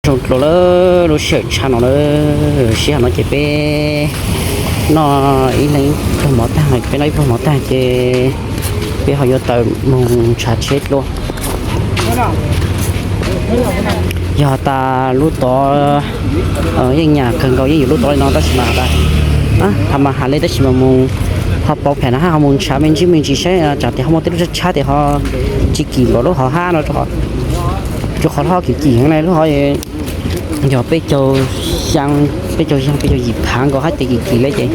Dlua lawm, lub sij hawm tshav no lawm, sij hawm no ces peb noj ib leeg ib pluag mov tag, peb noj ib pluag mov tag ces peb ho yuav tawm mus ntshav tsheb dlua. Yog tas lub tod yeej nyam kawg nkaus, yeej yuav lub tod li no tab sis mas has tas, tham mas has li tab sis mas mus ho pauv phem no hab ho mus ntshav me ntsis me ntsis saib tsam tias ho muaj tej lub tshab tshab tias ho tsis kim npaum lub hov hab no, rau qhov lub hov kim kim heev na, lub hov yog peb caug xyaa, peb caug xyaa peb caug yim phav nkaus hab ces kim kim li ces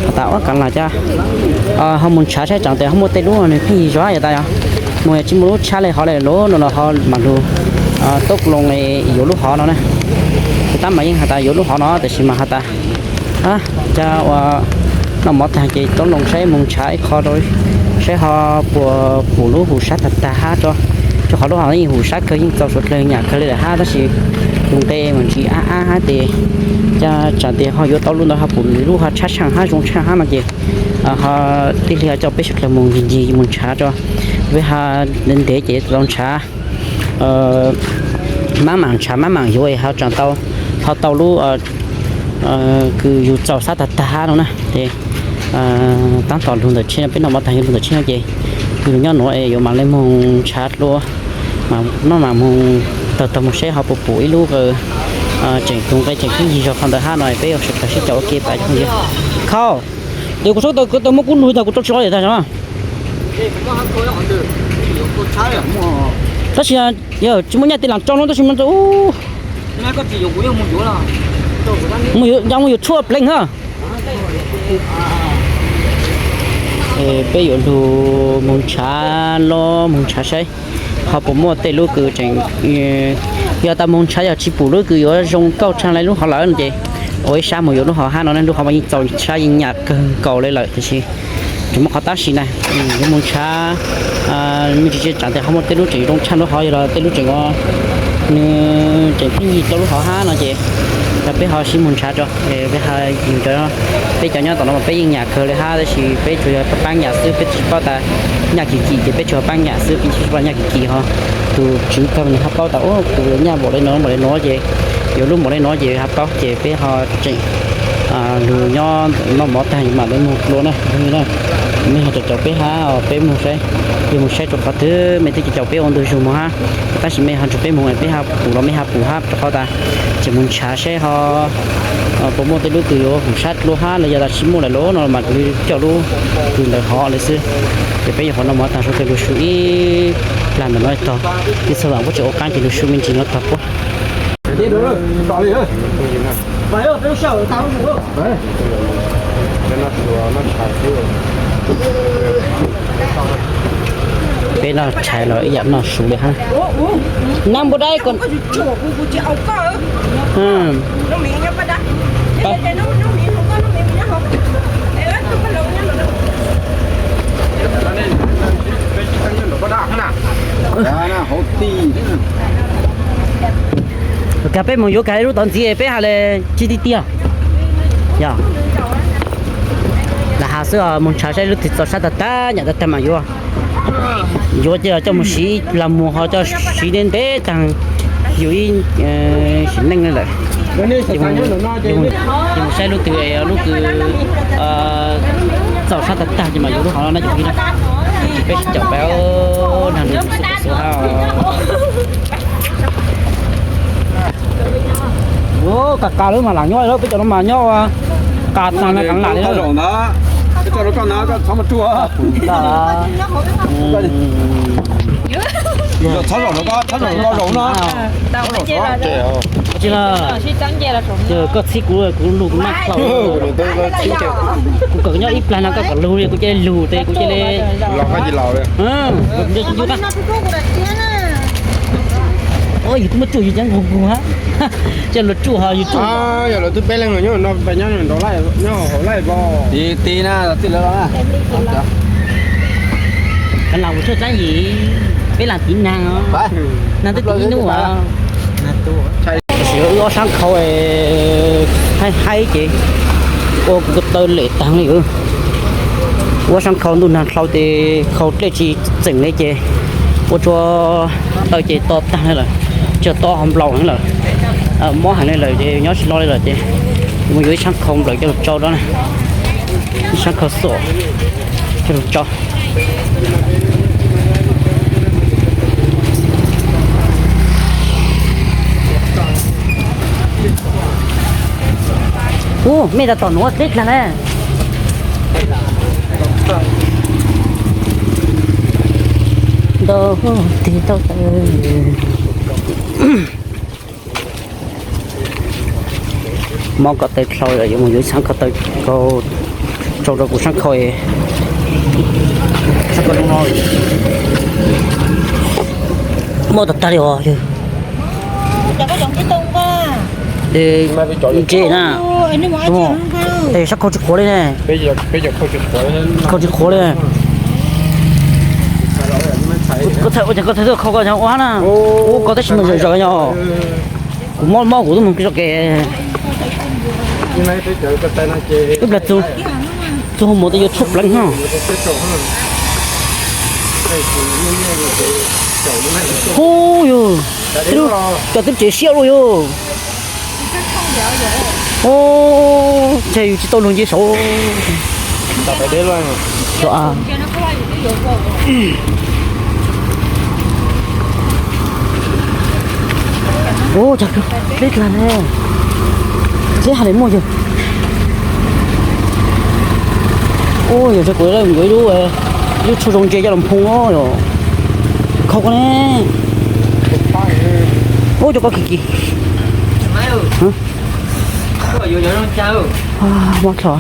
has tas ua kav lam cas ho mus ntshav saib tsam tias ho muaj tej lub nws pheej yig zog yog tas yog mus yog tsis muaj lub tshab li hov li lub no los ho mam lug tub loo yuav lub hov no na. Ces tab mas yeej has tas yuav lub hov no tab sis mas has tas cas ua noj mov tag ces tub loo saib mus ntshav ib qho rau saib ho puas pum lub hu sab tag tag hab tso, rau qhov lub hov yeej hu sab kawg yeej txaus suav dlawg nyam kawg li lawm hab tab sis tus nqe mas ntsis ab ab hab ces cas tsam tias ho yuav tau lub ntawd ho pum lub ho tshab tshaaj hab zoo tshaaj hab no ces ho tij hli ho coj peb suav dlawg mus ncig ncig mus ntshav tso. Peb ho ntev ntev ces tau ntshav, mab mam ntshav mab mam yuav ho tsaam tau, ho tau lub kws yug txaus sab tag tag hab no na. Ces taab tom lug ntawm tsheb no, peb noj mov tag yuav lug ntawm tsheb no ces yug lug nyob nuav es yuav mam le moog ntshav dlua, maj mam moog taug taug moog saib ho puas pum ib lub tseem tus nqe tseem kub yig zog qhov ntawd hab no peb yuav sawv dlawg sib caum ua ke pab cov phooj ywg. Khau, ces kuv txhob tau muab kub lug tas kuv tau tsis o tas tab sis yog tsis muaj nyaj tej lam tso no tab sis mas mus yuav tshuaj pleev hab. Peb yuav lug moog ntshav los moog ntshav saib ho puas muaj tej lub kws tseem, yog tas moog ntshav yog tsis pum lub kws yuav zoo nkauj tshaj li lub hov lawm no ces ua ib sab moog yuav lub hov hab no ne. Lub hov mas yeej txaus sab yeej nyam kawg nkaus li lawm tiam sis tseem muaj qhov tab sis na, yuav moog ntshav me ntsis tsaam tias ho muaj tej lub tseem zoo tshaj lub hov yog los tej lub tseem ua nws tseem pheej yig tau lub hov hab no ces yog peb ho sib moog ntshav tso. Peb ho yug cov, peb cov nyob tom no mas peb yeej nyam kawg li hab tab sis peb tsuas yog paab nyam xwb, peb tsis paub tas nyaj kim kim ces peb tsuas paab nyam xwb, peb tsis paub nyaj kim kim ho tus tswv kawg nws ho paub tas ua kuv nyaj npaum li no npaum li no ces yuav lub npaum li no ces ho paub ces peb ho tseem lug nyob noj mov tag mam le moog dlua na. Mej ho caum caum peb hab peb moog saib, yog moog saib rua qhov twg mej twb caum caum peb ua ntug zug moog hab, tab sis mej ho nrug peb moog peb ho pum los mej ho pum hab rua qhov tas tseem moog ntshav saib ho puas muaj tej lub kws yuav hum sab dlua hab los yog tas tsis muaj lawm los no mam li coj lub kws ntawd hov li xwb. Ces peb yuav qhov no mov tag sawv dlawg lug su ib plag ntawm no tog, ib txhua vaam puab tseem ua qaab ces lug su me ntsis no tog puab. Peb noj tshais los ib yam noj su li hab. Nab npua dai ko. Kag peb moog yuav kag ib lub tod ntxiv peb has le tsi tiag tiag. Yog lam has xwb, moog ntshav saib lub twg txaus sab tag tag nyam tag tag mam yuav. Yuav ces coj moog siv ib plag muag ho coj siv ntev ntev taag yug ib sim neej le lawm. Ces moog saib lub twg lub kws txaus sab tag tag ces mam yuav lub hov no na cov phooj ywg na. Ces peb sib caum peb nag nug xwb hab. Qas qas lawm mas lam nyob lawm, peb cov no mas nyob ua qas taag na, kav lam li. Txhob zaum no, txhob zaum no. Tsi na, koj txhib kuv, kuv lug kuv maj hlau. Kuv kom nyob ib plag no koj kom lug li, kuv cia li lug tes kuv cia li. Yug twb muab tsuj yug cov nqug nqug hab. Cia luag tsuj ho yug tsuj. Yog lawv twb peb leeg los nyob no, nyob nrau laij, nyob hauv laij vog. Ti ti na, tij lawv los na. Kav lam ua tshuaj tsaab yim, peb lam tiv nag os. Nag twb tiv ib hnub os. Tam sim no wb ob sab khau haib haib ces ua kuv ko taw lem taag li. Ua sab khau ntuj nag dlhau tes khau dlej tsis txeem li ces ua tsua taw ces to taag li lawm, tsuas to ho nplaum lawm. Mob heev li lawm ces nyob tsis lo li lawm ces mus yuav ib sab khau nplawm coj los tsau rau na. Ib sab khau xuam coj los tsau. Ub, mej rau tom nuav teb dlaag na. Ntau tig tau taw. Mob ko taw dlhau lawm, yuav mus yuav ib sab ko taw, tsau rau kuv sab khau, sab khau zoo no. Mob tag tag li os. Ntse na. Sab khau tsis qhuav li ne. Khau tsis qhuav li. Koj txhais ua cas koj txhais tuaj khau ko ua hab na. Ub, koj tab sis mas zawm zawm yog. Kuv mob mob kuv twb mus tso kev. Ib plag txug hoo mov tas yuav tshuaj pleev no. Ub yug, cov twb tsev siab luaj yug. Ub, ntshe yus tsis tau luag nce saud. Ub, cas dleb dlaag ne. Dleb hab li muaj yog. Ub, yog tso kuv yuav ib lub, ib lub tshuaj zoo ntse coj los nphoo os. Khau ko ne. Ub, cov ko kim kim. Mob dlhau.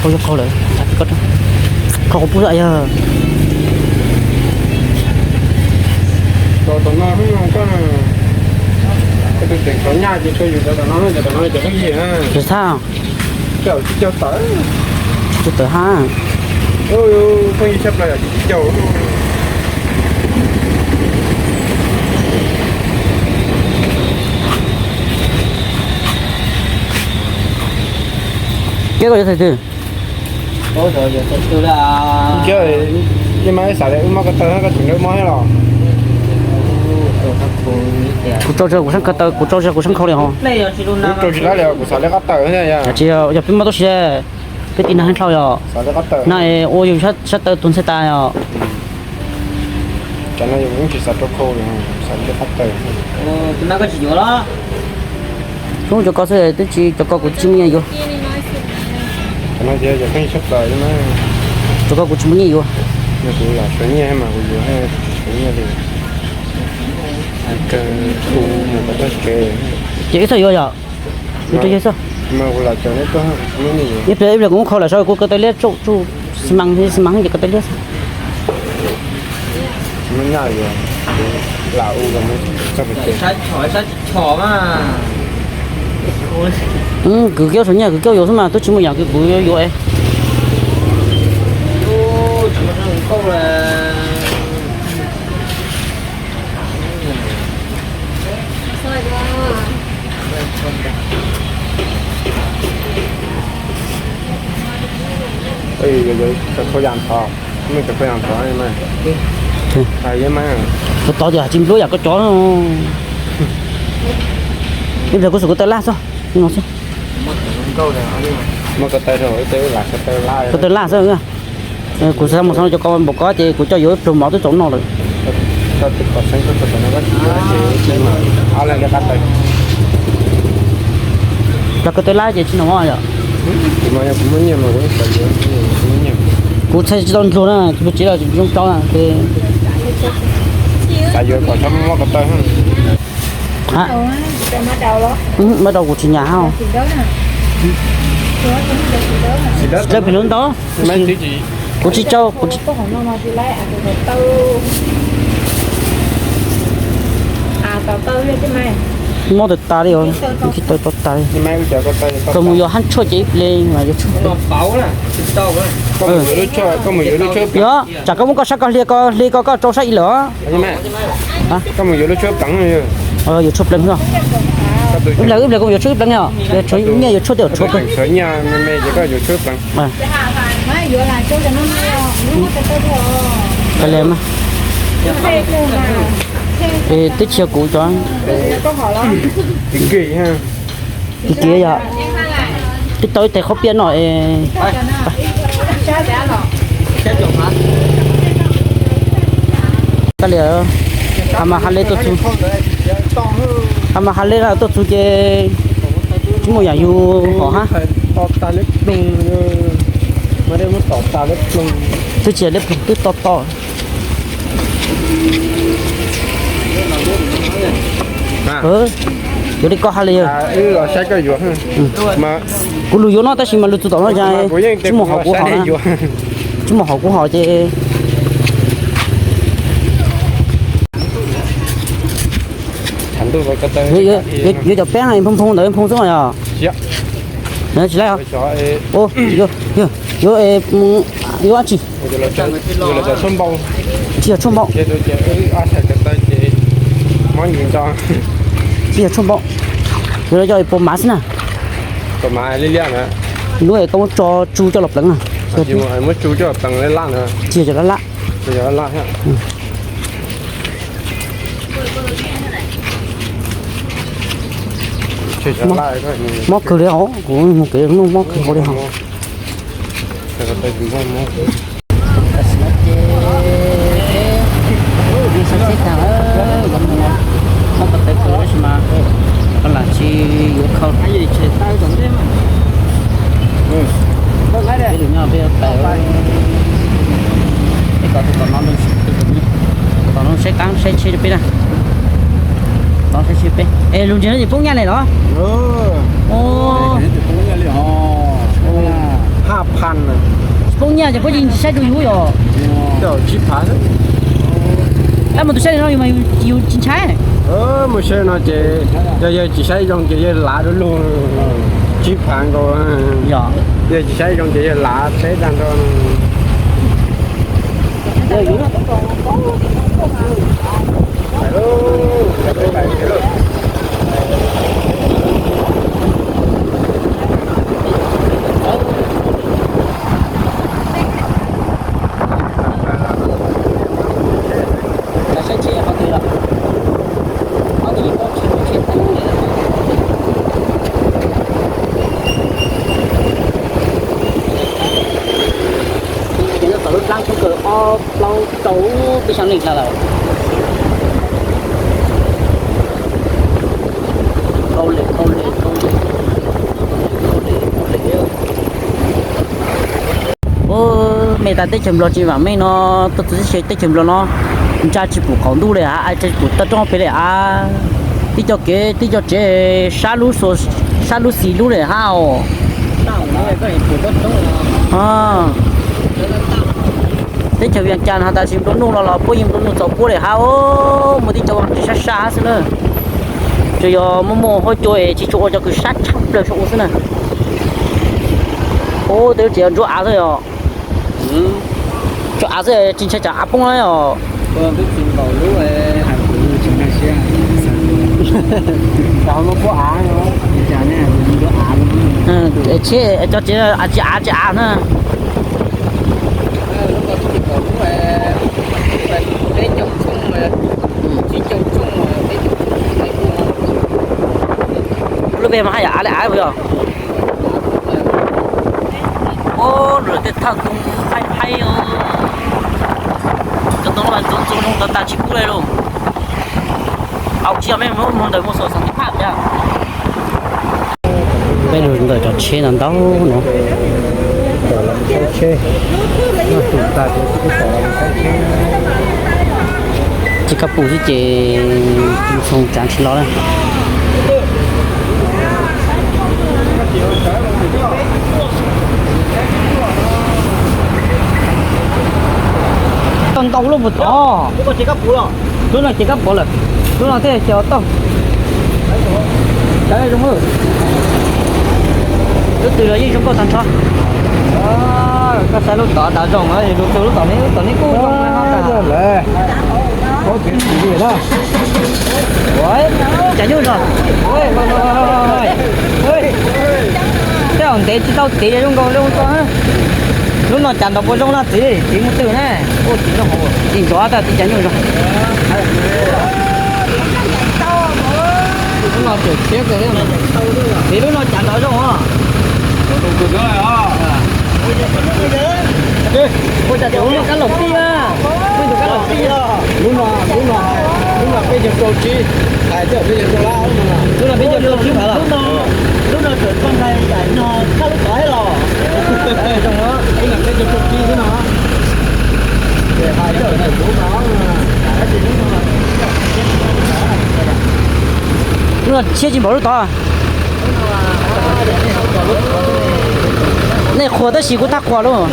Khau yog khau lawm, khau kuv pub yog. Tom no, tom no, tom no, tom no, tom no, tom no. Tsis tau tawm hab. Keb koj yuav thaij twg? Kuv tso tseg kuv sab ko taw, kuv tso tseg kuv sab khau li ho. Tsis yog peb mob tuab si, peb tiv nag heev dlhau yog. Na ua yus sab taw tuag ntxhe tas yog. Ub, cov ko xwb twb tsis, cov ko kuv tsis muaj nyiaj yuav. Cov ko kuv tsis muaj nyiaj yuav. Ces ib txhab yuav yog. Ib pliag ib pliag kuv muab khau lawm saib kuv ko taw liab tsuj xi mas, xi mas ces ko taw liab xwb. Kwv Kiab saum nyiaj Kwv Kiab yuav xwb mas twb tsis muaj yam kws kuv yuav yuav es. Tod tias tsis nplua yam koj cov. Ib pliag kuv xub ko taw laj xwb, no xwb. Ko taw laj xwb. Kuv xav mus xav no cov ko npaum ko ces kuv coj yuav ib pluag mov twb txaus noj lawm. Plag ko taw laj ces tsis noj yom. Kuv txhais tsis tau ntsuag na, tsis tau zoo rau na. Muab rau kuv tsis nyam hab. Dawb pem lub ntau. Kuv tsis tau, kuv tsis. Mob tas tas li os, tsis tau tas tas li. Koj mus yuav hab tshuaj ces ib pliag mas yuav tshuaj. Yog tsam koj muab koj sab ko hli ko hli ko koj rau sab ib lawm. Yuav tshuaj pleev xwb. Ib pliag, ib pliag kuv yuav tshuaj ib pleev os, yuav tshuaj nyiaj, yuav tshuaj tej yuav tshuaj. Kav liam mas. Es twb tsis yog kuv cov. Kiv kiv yog. Twb tau ib tes qhaub piaj no es. Kav liam, ha mas ha le tuaj txug, ha mas ha le tuaj txug ces tsis muaj yam yus hom hab. Twb tsis yog liab ploog, twb to to. Yuav li koj hais li yog. Kuv lug yuav no tab sis mas lug txug tom no tsis muaj hom kuv hom, tsis muaj hom kuv hom ces yuav cov peeb phoo phoo ntawd phoo xwb yog. Tsis laib os. Yuav, yuav dab tsi? Tsis yog tshuaj npaum. Tsis yog tshuaj npaum. Yuav coj puas mav xwb na. Lub es koj muab tso tsu coj los pleev na. Tsis yog cov lab lab. Mob kawg li os, kuv mus kev nuj mob kawg hauv li hos. Mob kawg tawv kawg tab sis mas koj lam tsis yuav khau. Peb lug nyob peb yuav tawm, peb kom tus tom no, tus tom no saib qaab saib tsheb rau peb na. Tom saib tsheb peb es lug ntsia no ces poob nyaj li los? Poob nyaj ces puab yeej tsis saib rau yus yom? Tab mas tus saib li no yus mas yus tsis ntshai. Mus saib no ces yog yawg tsis saib zoo ces yawg lav rau lug tsib phav nkaus. Yog yawg tsis saib zoo ces yawg lav teb tag nrho. Ces no tom lub dlaab kub kawg ob plaub rau peb xyaa leej tag lawm. Ua, mej tas teb chaws Nplog tsis vaam meej no, tuaj txug teb chaws Nplog no ntsa tsis pum qaum ntuj le hab, ntsa tsis pum toj roob pem le hab. Tib co kev tib co tsev sab lub, sab lub xis lub le hab os. Teb chaws Vias Cas no has tas tsis nplua nuj los los puab yeej nplua nuj txaus puab le hab os, muaj tib co tsev sab sab xwb na. Tsuas yog muaj muaj huab cua es tsis tshua ua cov kws sab tshaj plaws tshua ua xwb na. Ub, tej lub tsev ntsuab av xwb yog. Ntsuab av xwb tsis ntshai tsam av poob na os. Tsheb cov tsev tsis av tsis av na. Lub npe mas haj yam av li av yog. Ub, lawv tej thaj too haib haib os. Cov too no mas ntxuav ntxuav zoo tas tas tsis kub le lauj. Au, tsis yog, mej mus ntawm mus xaum xaum tib phaj tiag. Peb lug ntawm cov tsheb ntau ntau no. Ces koj pum xwb ces txhoov tsaav tsis los na. Tau ntau lub puas tod. Lub no ces kab pov lawm. Lub no thiaj xyaw tau. Lub twg los yeej zoo nkauj tag nrho. Koj saib lub tod tas zoo, lub twg lub tom ne, lub tom ne kuj zoo na. Ua cas nyuj zog, tej zaum ntev tsis tau tiav zoo nkaus li ko. Lub no cas ntaus puas zoo na txiv, txiv mus twg na? Ua txiv nrov tas txiv cas nyuj zog. Lub no tseem siab kawg thiab. Txiv lub no cas nrov zoo os. Ua cas tseem ua tus kab laum tij na? Ua tus kab laum tij. Lub no, lub no, lub no peb caug rau tsib, hais txog peb caug rau lab no. Lub no peb caug rau tsib phav los? Lub no tseem txog nqaij daim no tshaj lub tod thiab los. Zoo no, lub no peb caug rau tsib xwb no. Ces hais txog lub no, lub no siab tsis npaum lub tod. Nej qhuas tab sis kuv thab qhuas lauj.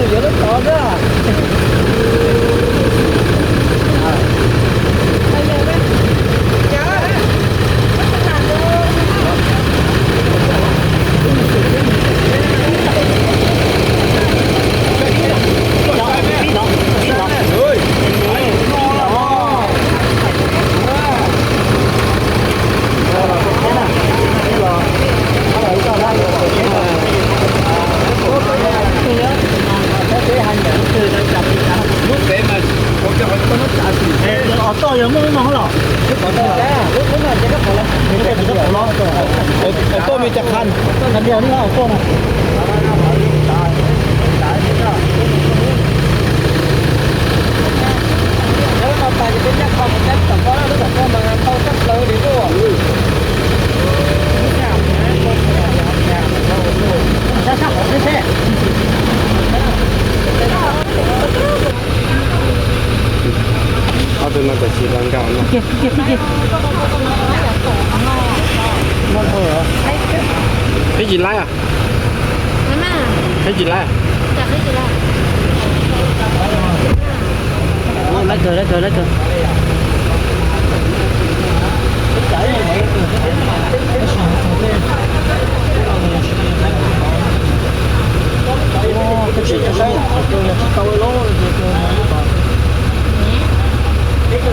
Auto yog muaj lub no los? Auto me cas qhan? Ob tug no tam sim los nkag no. Qhib tsis laib os. Qhib tsis laib. Laib kawg, laib kawg, laib kawg.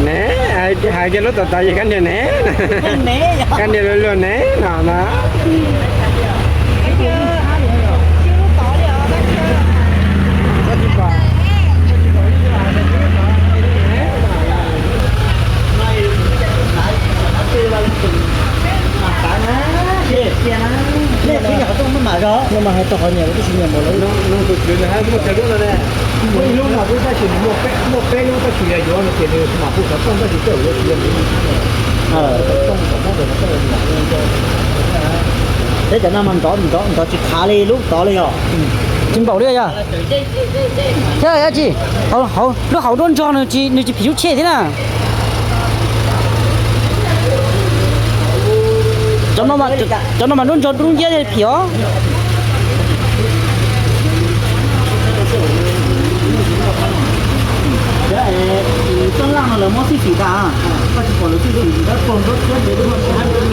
Ne, hais kiag lub tom tod ces kab niag ne, kab niag luag luag ne no na. Nej qhib nyuam qhov rooj maj mam zog. No mas hais tau qhov nyiam los twb tsis nyiam npaum lawv. Ib lub no twb tab sis nws muaj peb lub tab sis yog yuav no ces nws mam hu xov tooj tab sis tej zaum yuav tsis yog. Peb cov no mas nrov nrov nrov tsis khav li lub tod li yog. Tsis npaum li yog. Thiab dab tsi, hauv lub hauv duab nrog nws tsis phim lub tsheb thiab na. Cov no mas duab nrog duab nciab phim os.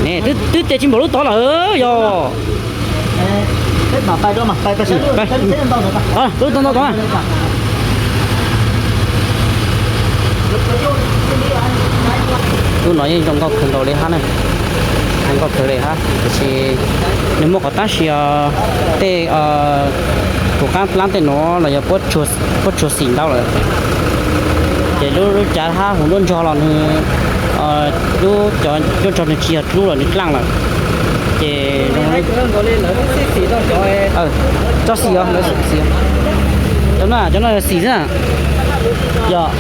Ne, twb tias tsis npaum lub tod lawm yog. Lub no yeej zoo nkauj kawg nkaus li hab na, zoo nkauj kawg li hab, tiam sis nws muaj qhov tab sis tej tus qab plab tej nuav los yog puab tsuag xim ntau lawm. Ces lub cav hab huv nruab nrog los nws, lub cov nruab nrog nws tsis yog dlub lawm, nws dlaaj lawm. Ces tso xim os, lawv xim, cov no, cov no yog xim xwb na. Yog.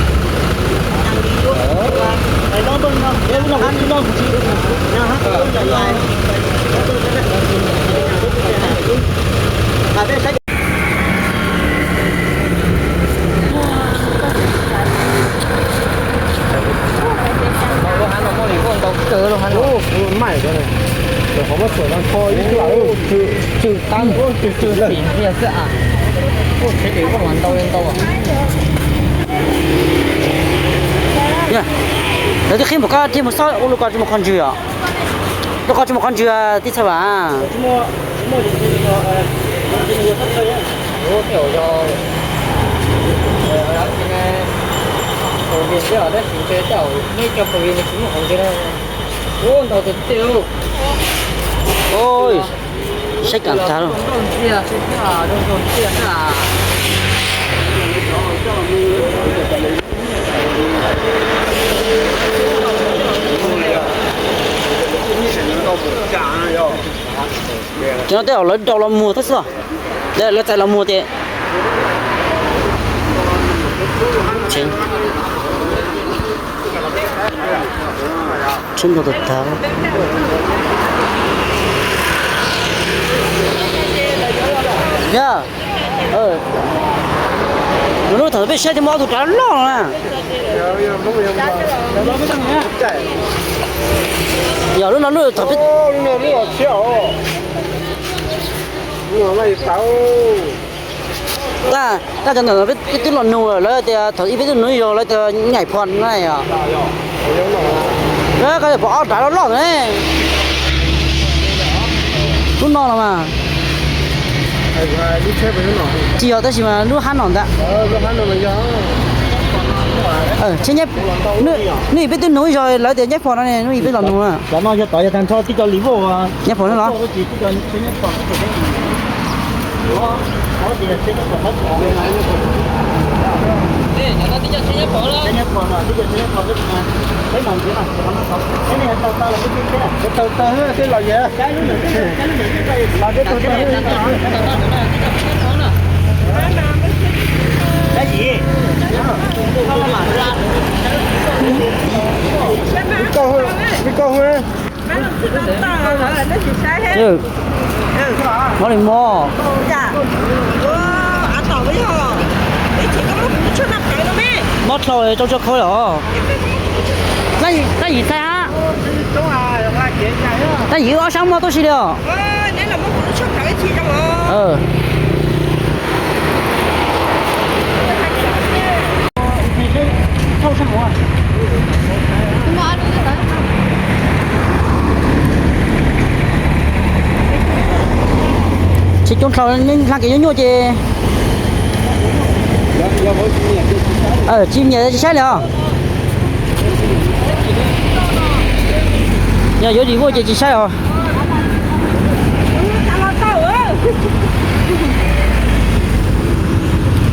Lub hab no muaj li kuj ntau kawg lub hab no. Kuv muab xwm no tho ib tug, tsw tag, tsw xim tiag xwb as. Kuj qhib li kuj mas ntau li ntau. Lawv twb qhib npaum koj thiaj mus xob ua lub ko tsis muaj qhov ntswg os. Lub ko tsis muaj qhov ntswg tib txhab vas. Tab sis tej tab nej cov phooj ywg tsis muaj hauv ntej no. Ua ntau tiag tiag. Oj, saib kam tag. Ces no tej zaum lawv rau los muag thiab xwb. Lawv txais los muag ces tsheb ntau tag tag. Yog, lub thaum peb saib thiaj muaj ob tug rov loj na. Yog lub no lub thaum peb, tab, tab cov ntawm peb twb los nug lawm, lawv tias thaum ib peb twb nug yog lawv tias nyaim phom na yog. Lawv ko pom ob rov loj loj ne. Lub no los mas. Tsis yog tab sis mas lub hab no ntag. Hnub ib peb twb nug yog lawv tias nyaib phom no ne, hnub ib peb los nug. Cov no yog tod yog tag nrho tib co li voj. Nyaib phom no los. Tau tau xwb los yog. Ib kauj hu. Mob li mob. Mob dlhau rau tso khau los. Tab yim txhais hab. Tab yim wb ob sab muaj tuaj si li os. Tsis coob dhau, hla kev nyuaj nyuaj ces tsis nyiam tsis saib li os. Yog yuav dim voj ces tsis saib os.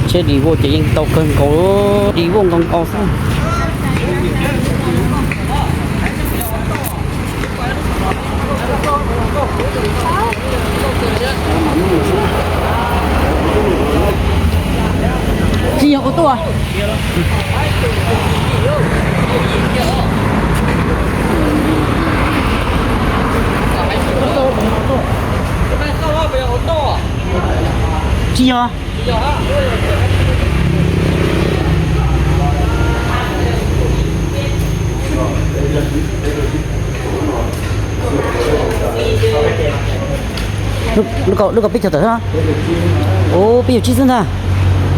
Tsheb dim voj ces yeej tau kawg nkaus, dim voj nkaus nkaus xwb. Tsis yog ua tuaj. Tsis yog. Lub ko peb caug tawm xwb. Ub, peb caug tsib xwb ntag.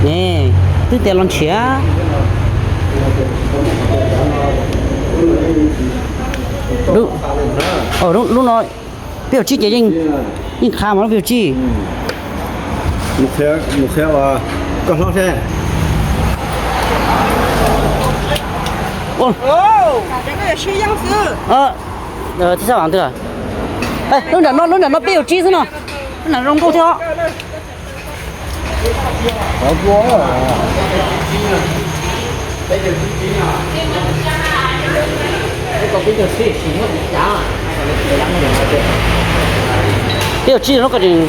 Ne, twb tias los nrhiav. Lub no peb caug tsib ces yeej qha mas lub peb caug tsib. Mus qhia koj hlob seb. Tib sab vam twg. Lub nram no, lub nram no peb caug tsib xwb no. Lub nram zoo nkauj thiab os. Peb caug tsib no kuj tseem,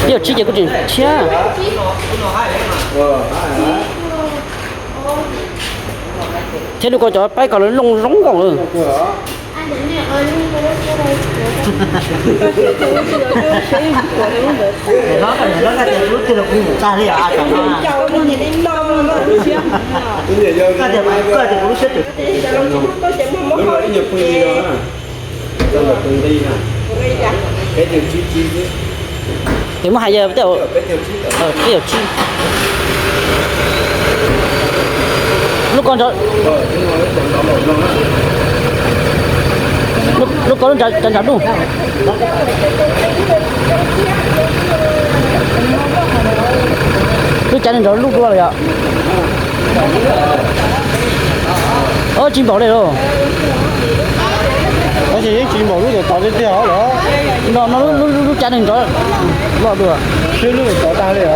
peb caug tsib ces kuj tseem tshiab. Thiab lub ko cov paib ko lawv looj zoo nkaus lawm. Ces muab hais yog peb caug tsib. Lub ko, lub ko lub nrad nrad duj. Lub cav nrad duj dua lawm yom. Tsis npaum li los. Tab sis yeej tsis npaum lub tod tiag tiag los. No, no lub, lub cav neeg nrov loj dua. Swb lub tod tag li os.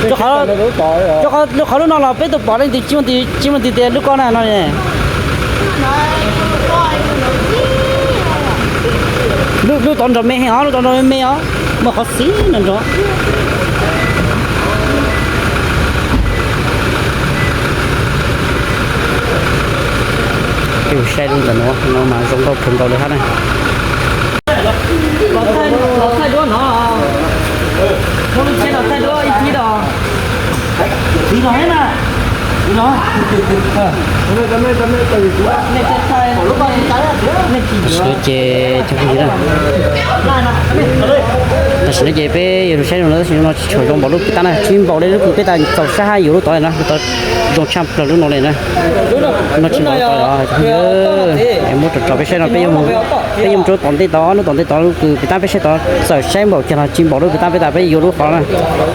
Rau qhov lub no los peb tus pom leej twg tsis muaj leej twg tias lub ko na no. Lub tod nrov me heev os, lub tod nrov me me os, muaj qhov xis no nrov. Peb mus saib lub ntawm no, no mas zoo nkauj kawg nkaus li hab na. Tam sim no ces, tam sim no ces peb yuav mus saib no, tab sis no ces peb yuav tsis tshua zoo npaum lub peb tab na, tsis npaum li lub kws peb tas txaus sab hab yuav lub tod na, lub tod zoo tshaj plaws lub no li na. No tsis npaum lub tod os, muab tso tso peb saib no, peb yuav mus rau tom ntej tod, lub tom ntej tod lub kws peb tab peb saib tod txawm saib npaum kiag los tsis npaum lub peb tab peb tas peb yuav lub qhov na.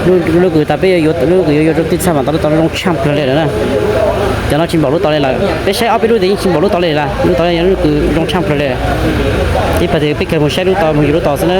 Lub kws tas peb yuav, lub kws yuav yuav rau twb txhaj mas tod lub tod zoo tshaj plaws li na. Cov no tsis npaum lub tod li lawm, peb saib ob peb lub tas yeej tsis npaum lub tod li lawm, lub tod yog lub kws zoo tshaj plaws li. Ib pab tas peb kawg mus saib lub tod, mus yuav lub tod xwb na.